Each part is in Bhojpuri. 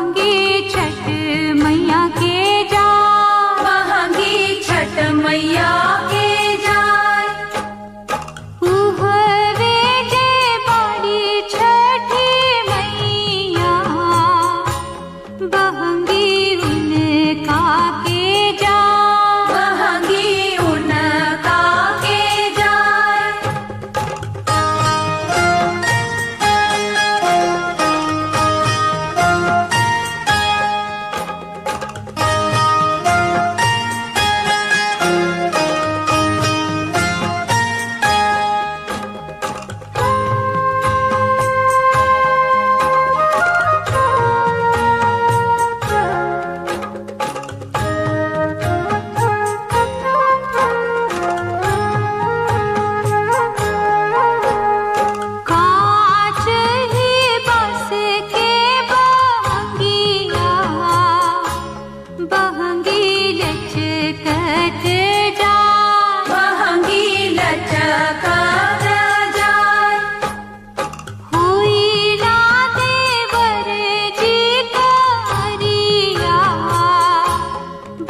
बहंगी छठ मैया के जा, बहंगी छठ मैया के जाय। उहवे जे बाड़ी छठी मैया, बहंगी उनका के जा, बहंगी उनका के जाय। कांच ही बस के बहंगिया, बहंगी लचकत जा, बहंगी लचकत जाय। होइला देवर जी करिया,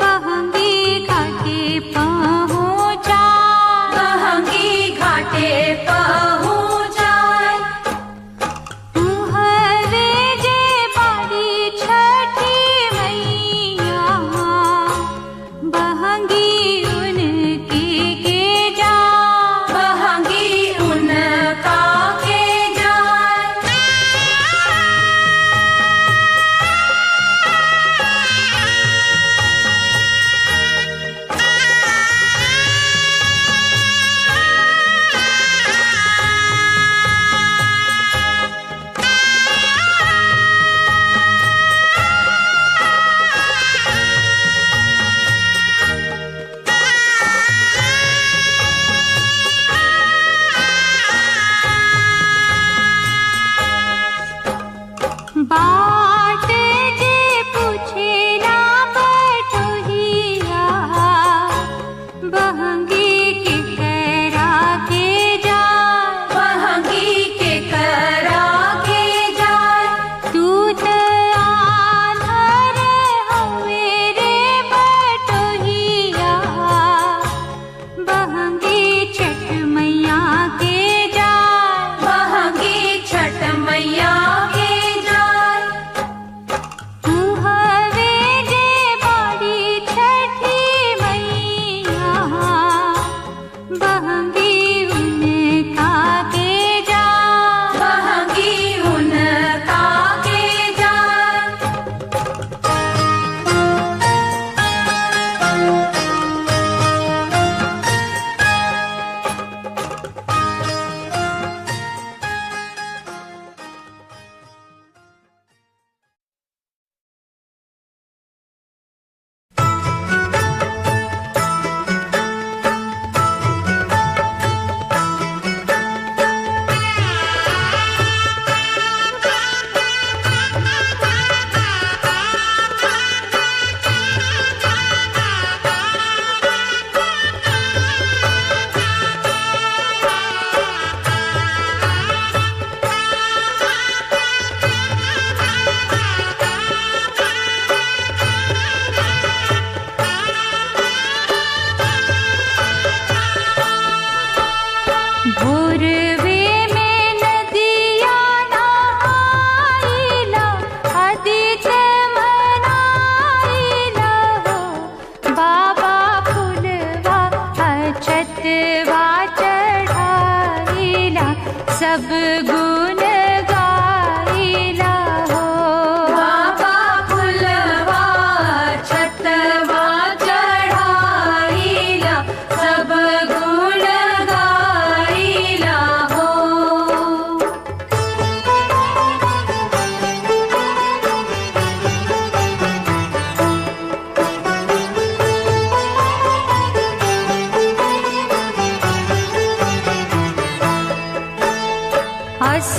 बहंगी घाटे पहुँचा, बहंगी घाटे पहुँचाय। उहवे जे बाड़ी छठी मैया, बहंगी उनके के जा, बहंगी उनका के जाय। बाट जे पूछेला बटोहिया, बहंगी के करा के जा, बहंगी के करा के जाय। तू त आन्हर हवे रे बटोहिया, बहंगी छठ मैया के जा, बहंगी छठ मैया के जाय। उहवे जे बाड़ी छठी मैया, बहंगी उनका के जा, बहंगी उनका के जाय। भोरवे में नदिया नहाइला, आदित्य मनाइला हो, बाबा फुलवा अछतवा चढ़ाइला, सब गुण गाइला हो। बाबा फुलवा छतवा चढ़ाइला, सब गुण गाइला हो। अस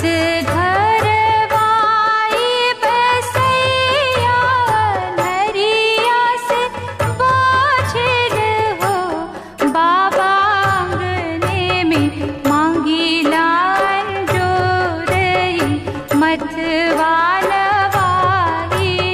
घरवाई बसैया, नरिया से बोझिल हो, बाबा आंगने में मांगी लाल जोरई, मथवा नवाइला।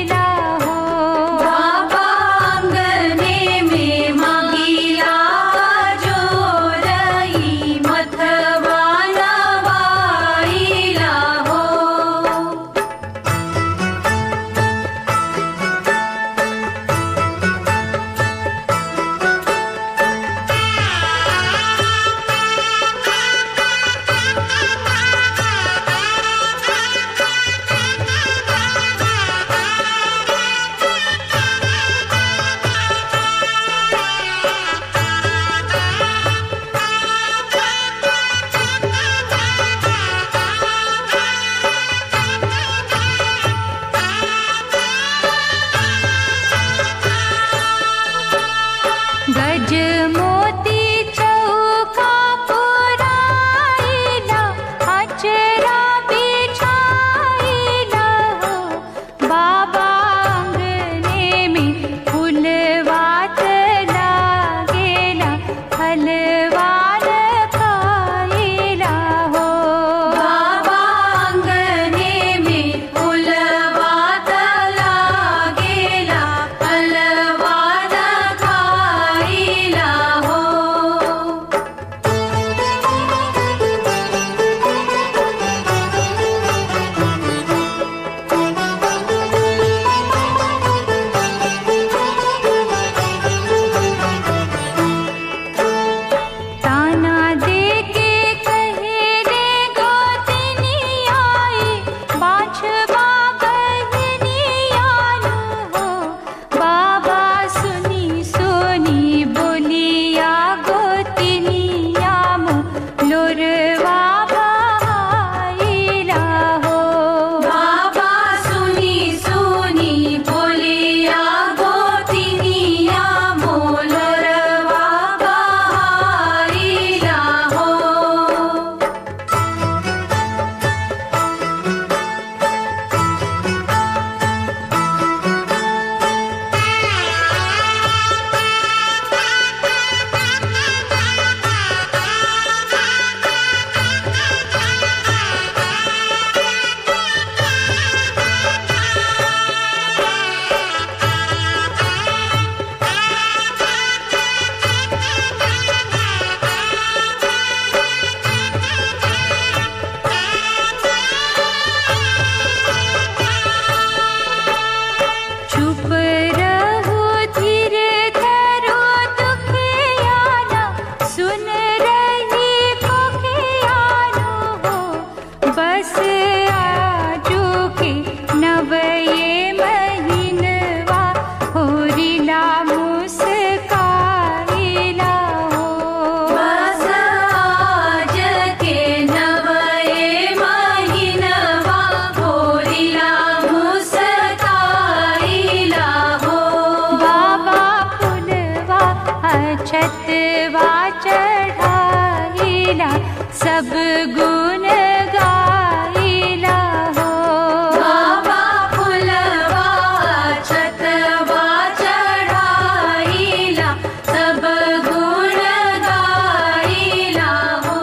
छतवा चढ़ाइला सब गुण गाइला हो। बाबा फुलवा छतवा चढ़ाइला सब गुण गाइला हो।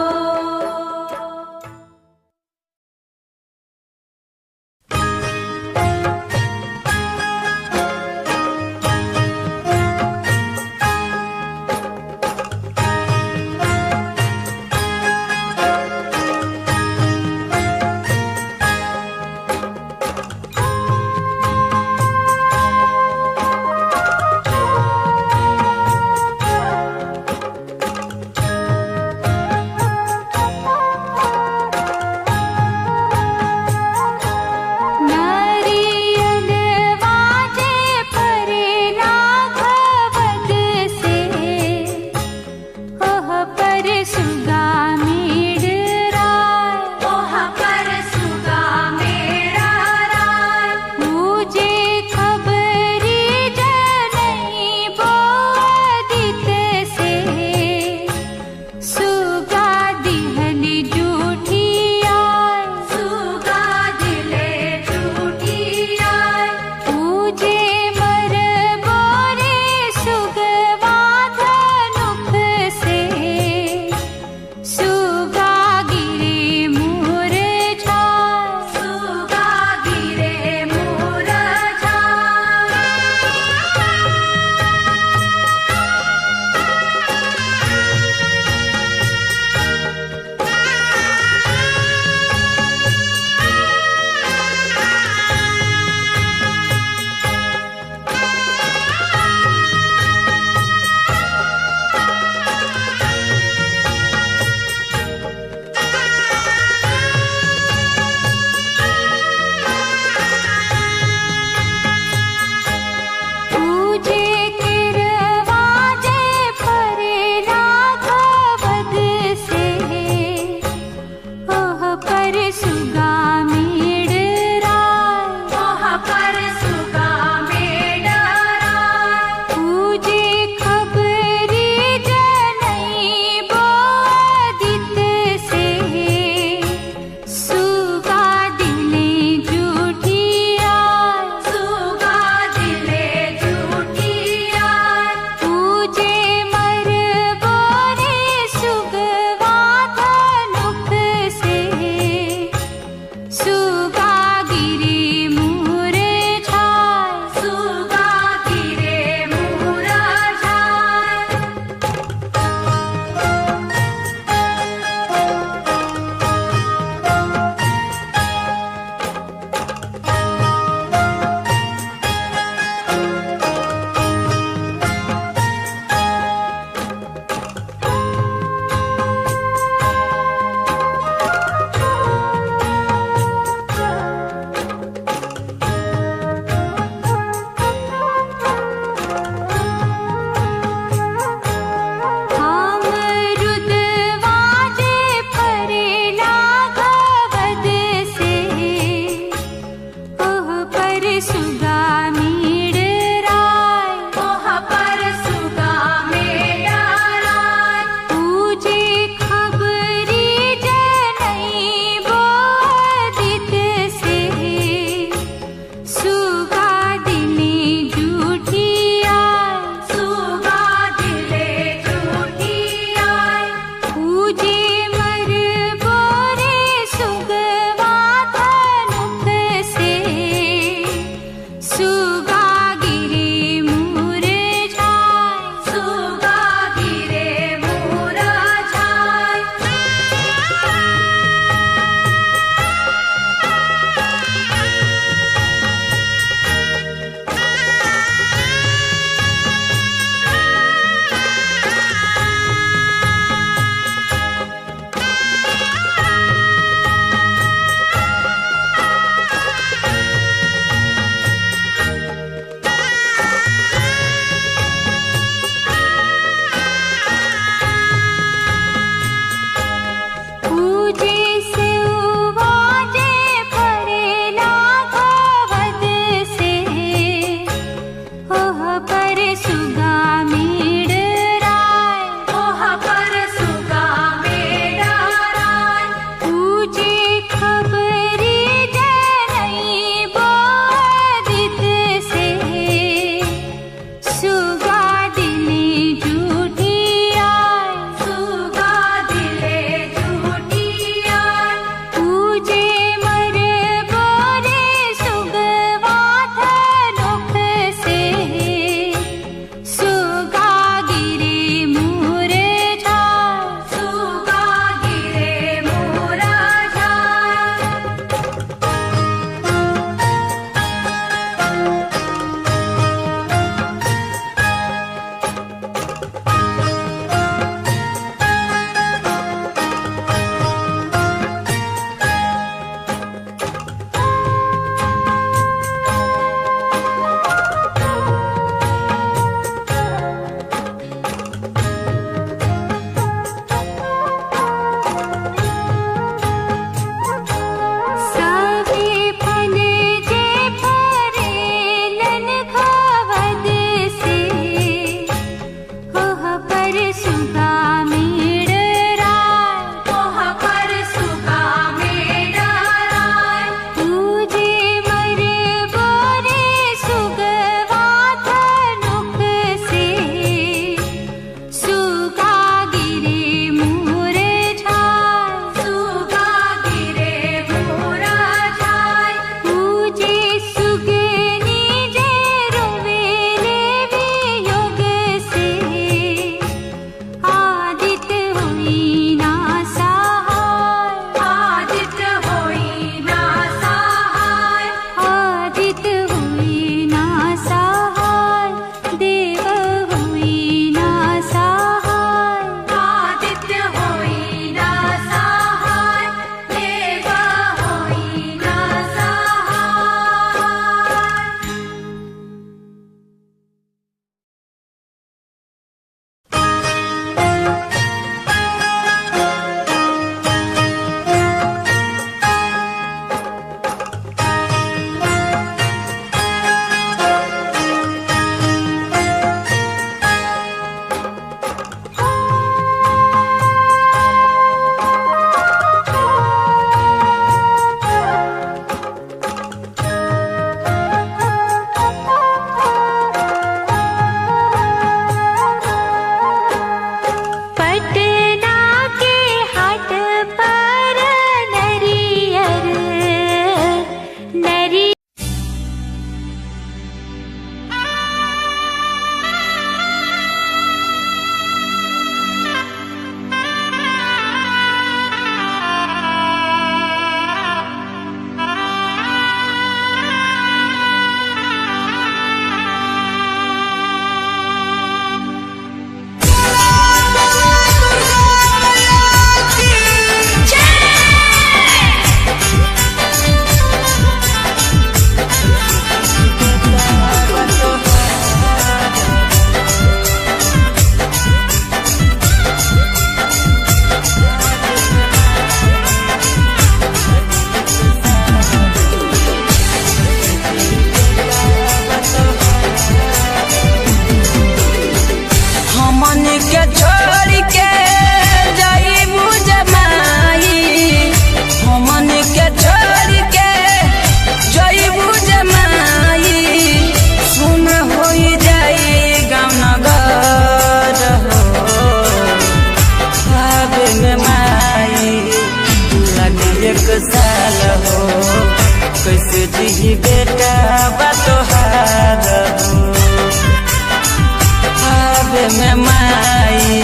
में माई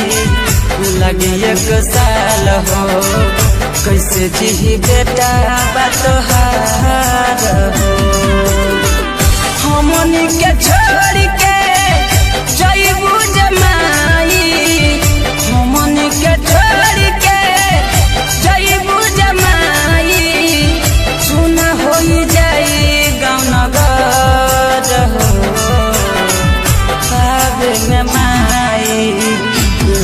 लगे एक साल हो, कैसे जी बेटा बतोहार हो। हमनी के छोड़ के जइबू जमाई, हमनी के छोड़ के जइबू जमाई, सुना होई जाई गाँव नगर हो। आवे में माई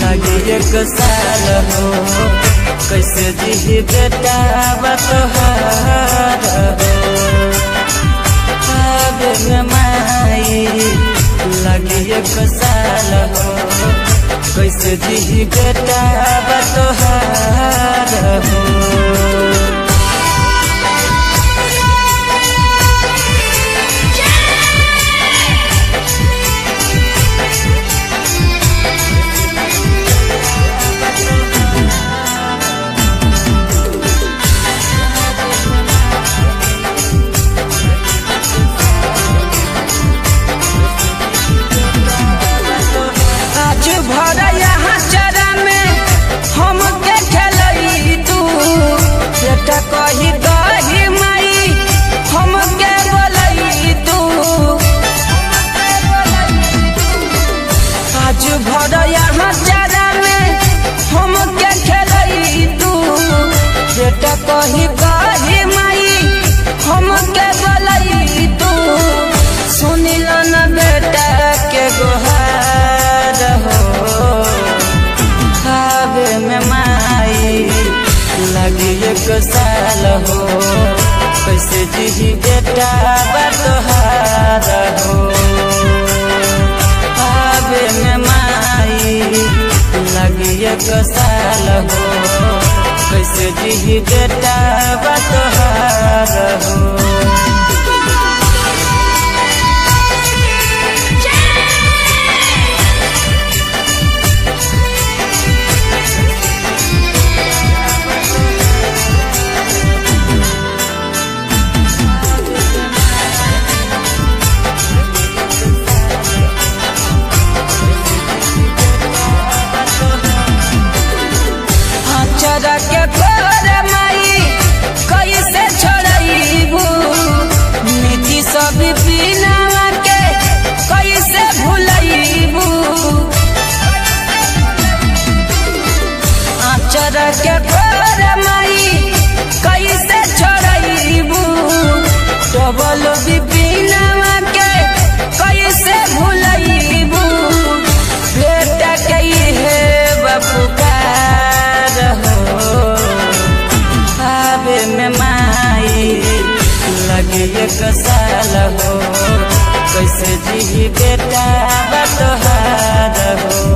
लगे एक साल हो, कैसे जी बेटा बतोहार हो। आवे में माई लगे एक साल हो, कैसे जी बेटा बतोहार हो। आज भर यहाँ चरा में हम के खेलई तू, बेटा कही दही माई हम के बोलई तू। आज भर यहाँ चरा में हम के खेलई तू, बेटा कही दही माई हम के बोलई तू। सुनिल न बेटा के गोहार हो, आवे में माई लगी एक साल हो, कैसे जी बेटा बतोहार हो। आवे में माई लगी एक साल हो, कैसे जी बेटा बतोहार हो। चरा के कोर माई कैसे छोड़बू, नीति सब पीनावा के कैसे भूलबू। चरा के कोर माई कैसे छोड़बू, डबल बिपिनावा के कैसे भूलबू। बेटा के हे बापू हो, आवे में माई लगे एक साल हो, कैसे जी बेटा बतोहार हो।